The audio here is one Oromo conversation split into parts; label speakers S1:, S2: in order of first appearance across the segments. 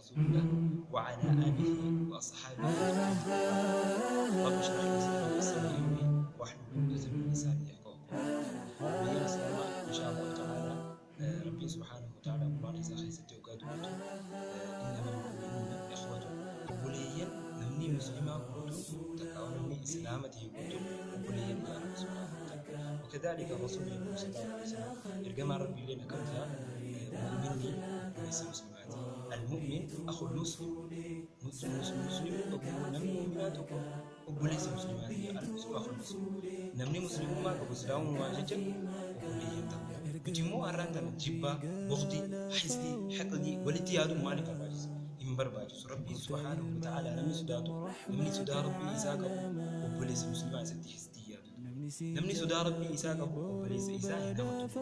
S1: Rasuulillah wa alaa aalihi wa asxaabihi ajma'iin. Rabbi shrah li sadri wa yassir li amri wahlul uqdatan min lisaani yafqahu qawli. Obboleeyyan Islaamaa inshaa Allahu ta'aalaa Rabbiin subhaanahu wa ta'aalaa Qur'aana isaa keessatti hoggaa dubbatu innamal mu'minuuna ikhwatun obboleeyyan namni muslimaa guutuun takkaa namni islaama ta'e guutuun obboleeyyan yaa Rabbi subhaanahu wa ta'aalaa. Wakadhaalika rasuulli Rabbi sallallahu alaihi wasallam ergamaan Rabbi illee akkam jedha mu'minni obboleessa muslimaati. Al-mu'min akhul muslim muslimni namni mu'minaa tokko obboleessa muslimaati al-muslimu akhul muslim. Namni muslimummaa qabu islaamummaa jecha obboleeyyan ta'u. Nuti immoo har'aan tana jibbaa, bughdi, hisdii, hiqdii walitti yaaduun maaliif barbaachisa? Hin barbaachisu. Rabbiin subhaanahu wa ta'ala namni sodaatu, namni sodaa Rabbii isaa qabu obboleessa muslimaa isatti hisdii yaadu. Namni sodaa Rabbii isaa qabu obboleessa isaa hin hamatu.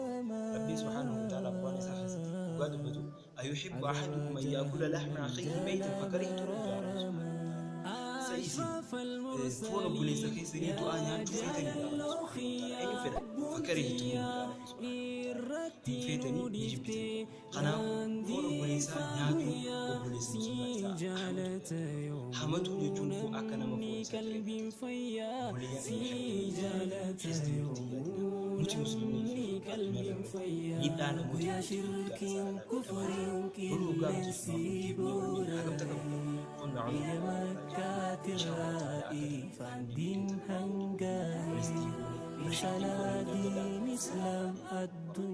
S1: Rabbiin subhaanahu wa ta'ala Qur'aana isaa keessatti dhugaa dubbatu ayuhibbu ahadukum an yaakula lahma akhiihi maytan fakarihtumuuhu yaa Rabbi subhaanahu wa ta'ala. Isa isin foon obboleessa keessanii du'aa nyaachuu feetanii yaa Rabbi subhaanahu wa ta'ala. Eenyu fedha? Fakarihtumuuhu yaa Rabbi subhaanahu wa ta'ala. Hin feetanii ni jibbitanii. Kanaafuu foon obboleessaa nyaatuun obboleessa muslimaa isaa hamatu. Hamatuu jechuun akka nama foon isaa jireenya obboleeyyan keenya keessatti walitti yaadina. Nuti muslimni fi addunyaa irratti miidhaa namoota guddaa Boruu hoggaa nuti deebinee wal miidha hagam takka guddaa kun na'uudhu. Inshallah ta'ala akka